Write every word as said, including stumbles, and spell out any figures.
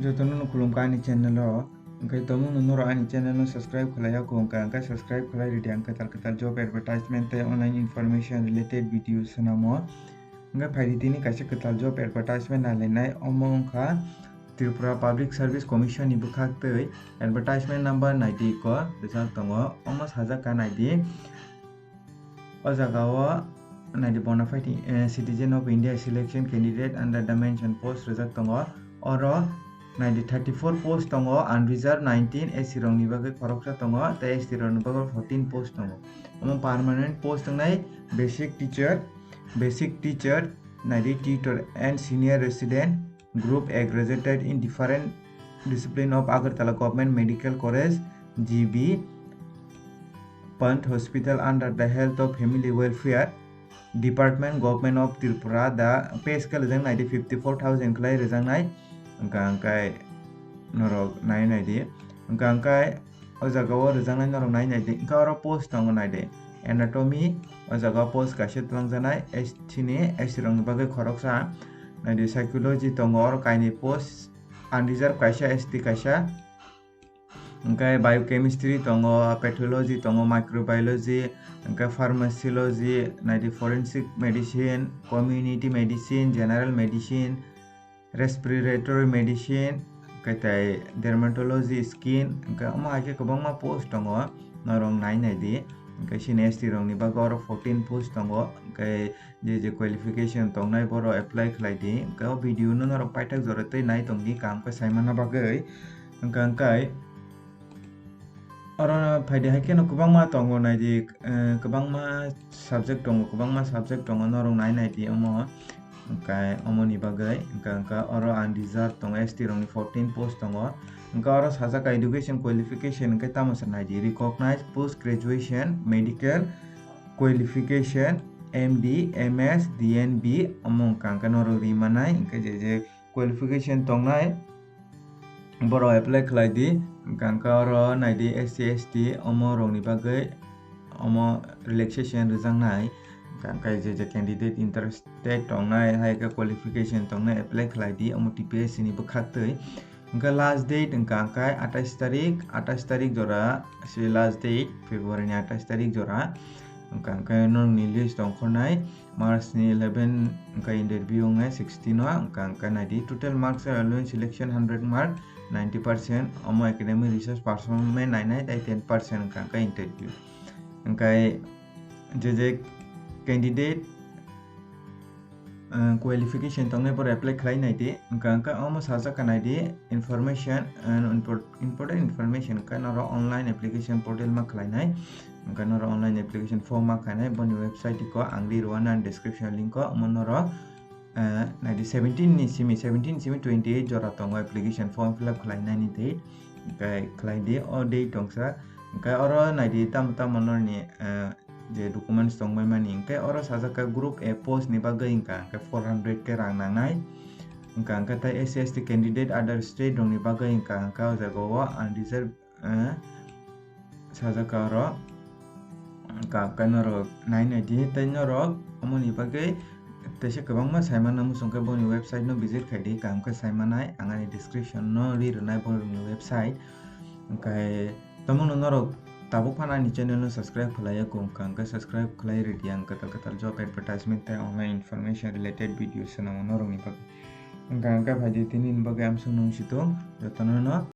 Jotono no khulumkha ani channel o. Hwnkhe tongmung no norok ani channel no subscribe khlai ya kho hwnkha, hwnkhe subscribe khlai ridi, ang kwtal kwtal job advertisement tei online information related video swnamo. Hwnkhe phaidi tini kaisa kwtal job advertisement nailainai, omo wngkha Tripura Public Service Commission ni bwkhak twi advertisement number naidi ko rijak tongo, omo sajak kha naidi. O jaga o naidi bona fide, eh, citizen of India selection candidate under the mention post rijak tongo. Oro naidi thirty-four post tongo, unreserved nineteen, S C rokni bagwi khoroksa tongo, tei S T rokni bagwi fourteen post tongo. Omo permanent post wngnai basic teacher, basic teacher, naidi tutor and senior resident, Group A graduated in different discipline of Agartala Government Medical College, G B, Pant Hospital under the Health of Family Welfare Department, Government of Tripura. The pay scale rijak naidi fifty-four thousand khlai rijaknai. Hwnkha hwnkhe norok nai naidi. Hwnkha hwnkhe o jaga o rijaknai norok nai naidi. Hwnkhe oro post tongo naidi. Anatomy, o jaga o post kaisa twlangjaknai. S T ni, S T rokni bagwi khoroksa. Naidi psychology tongo, oro kainwi post, unreserved kaisa, S T kaisa. Hwnkhe biochemistry tongo, pathology tongo, microbiology, hwnkhe pharmacology, naidi forensic medicine, community medicine, general medicine, respiratory medicine, hwnkhe tei dermatology, skin, hwnkhe omo hai khe kwbangma post tongo, norok nai naidi. Hwnkhe sini S T rokni bagwi oro fourteen post tongo, hwnkhe je je qualification tongnai borok apply khlai di. Hwnkhe o video no norok paithak jora tei nai tong di, kaham khe sai manna bagwi. Hwnkhe hwnkhe oro phaidi hai kheno kwbangma tongo, naidi, eh, kwbangma subject tongo, kwbangma subject tongo, norok nai naidi omo. Hwnkhe omoni bagwi hwnkhe, hwnkhe oro unreserved tongo, S T rokni fourteen post tongo. Hwnkhe oro sajak kha education qualification hwnkhe tamo se naidi, recognized post graduation medical qualification, M D, M S, D N B, omo hwnkhe hwnkhe norok ri manai, hwnkhe je je qualification tongnai borok apply khlai di. Hwnkhe hwnkhe oro naidi S C, S T omo rokni bagwi omo relaxation rijaknai. Hwnkhe hwnkhe je je candidate interested tongnai, hai khe qualification tongnai, apply khlai di omo T P S C ni bwkhak twi. Hwnkhe last date hwnkha hwnkhe atais tarik, atais tarik jora se last date, February ni atais tarik jora. Hwnkha hwnkhe norokni list ongkhornai March ni eleven hwnkhe interview wngnai sixteen o, hwnkha hwnkhe naidi total marks are allowance selection hundred mark, ninety percent omo academic research performance nainai tei ten percent hwnkha hwnkhe interview. Hwnkhe je je candidate, eh, qualification tongnai borok apply khlai nai di. Hwnkha hwnkhe omo sajak kha nai di information, eh, import-, important information hwnkhe norok online application portal ma khlai nai. Hwnkhe norok online application form ma khlai nai, boni website ko ang ri rw nai description link o, omo norok, eh, nai di seventeen ni simi, seventeen ni simi twenty eight jora tongo application form fill up khlai nai ni date. Hwnkhe khlai di, o date tongsa. Hwnkhe oro nai di tamo tamo norni, eh, je documents tongbai mani, hwnkhe oro sajak kha group A post ni bagwi hwnkha hwnkhe four hundred khe rang nangnai. Hwnkha hwnkhe tei S C S T candidate other state rokni bagwi hwnkha hwnkhe o jaga o unreserved, eh, sajak kha oro. Hwnkha hwnkhe norok nai nai di tei norok omoni bagwi teisa kwbangma sai manna muchung khe boni website no visit khai di, kaham khe sai manai ang ani description no ri rwnai borokni website. Hwnkhe Tamungno norok tabuk phano ani channel no subscribe khlai ya kho wngkha, hwnkhe subscribe khlai ridi, ang kwtal kwtal job advertisement tei online information related video swnamo norokni bagwi. Hwnkha hwnkhe phaidi tini ni bagwi amsong nung situng jotono no.